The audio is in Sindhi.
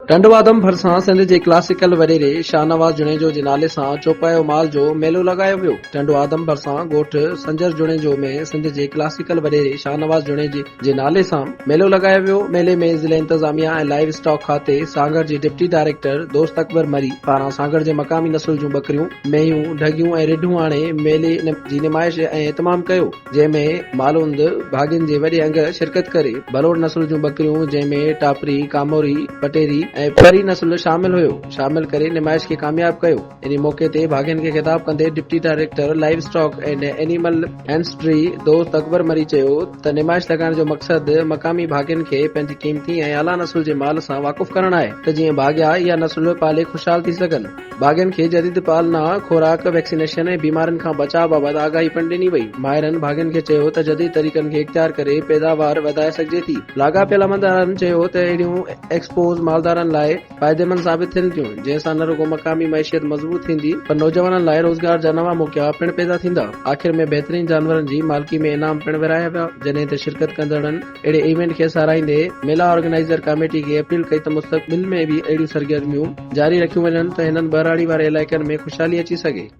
ٽنڊوآدم ڀرسان سنڌ جي ڪلاسيڪل وڏيري شاهنواز جوڻيجو جي نالي سان چوپايو مال جو ميلو لڳايو ويو. ٽنڊوآدم ڀرسان ڳوٺ سنجر جوڻيجو ۾ سنڌ جي ڪلاسيڪل وڏيري شاهنواز جوڻيجي جي نالي سان ميلو لڳايو ويو. ميلي ۾ ضلعي انتظاميا ۽ لائيو اسٽاڪ کاتي سانگهڙ جي ڊپٽي ڊائريڪٽر دوست اڪبر مري پاران سانگهڙ جي مقامي نسل جون ٻڪريون، مينهيون، ڍڳيون ۽ رڍون آڻي ميلي جي نمائش ۽ اهتمام ڪيو. جنهن ۾ مالوند ڀاڳين جي وڏي انگ شرڪت ڪري. ڀلوڙ نسل جون ٻڪريون جنهن ۾ ٽاپري، ڪاموري، پٽيري ۽ پري نسل شامل هيو، شامل ڪري نمائش کي ڪامياب ڪيو. انهي موقعي تي ڀاڳين کي خطاب ڪندي deputy director livestock and animal husbandry Dost Akbar Marri چيو ته نمائش لڳائڻ جو مقصد مقامي ڀاڳين کي پنهنجي قيمتي ۽ اعليٰ نسل جي مال سان واقف ڪرڻ آهي ته جيئن ڀاڳيا اها نسل پالي خوشحال ٿي سگهن. ڀاڳين کي جديد پالنا، خوراڪ، ويڪسينيشن ۽ بيمارين کان بچاء بابت آگاهي پڻ ڏني وئي. ماهرن ڀاڳين کي چيو ته جديد طريقن کي اختيار ڪري پيداوار وڌائي سگهجي ٿي. لاڳاپيل عملدارن چيو ته اهڙيون ايڪسپوز مالدارن لاء فائديمند ثابت ٿين ٿيون، جنهن سان نه رڳو مقامي معيشت مضبوط ٿيندي پر نوجوانن لاء روزگار جا نوان موقعا پڻ پيدا ٿيندا. آخر ۾ بهترين جانورن جي مالڪي ۾ انعام پڻ ورهايا ويا، جڏهن ته شرڪت ڪندڙن اهڙي ايونٽ کي ساراهيندي ميلا آرگنائيزر ڪاميٽي کي اپيل ڪئي ته مستقبل ۾ به اهڙيون سرگرميون جاري رکيون وڃن ته هنن ٻهراڙي واري علائقن ۾ خوشحالي اچي سگهي.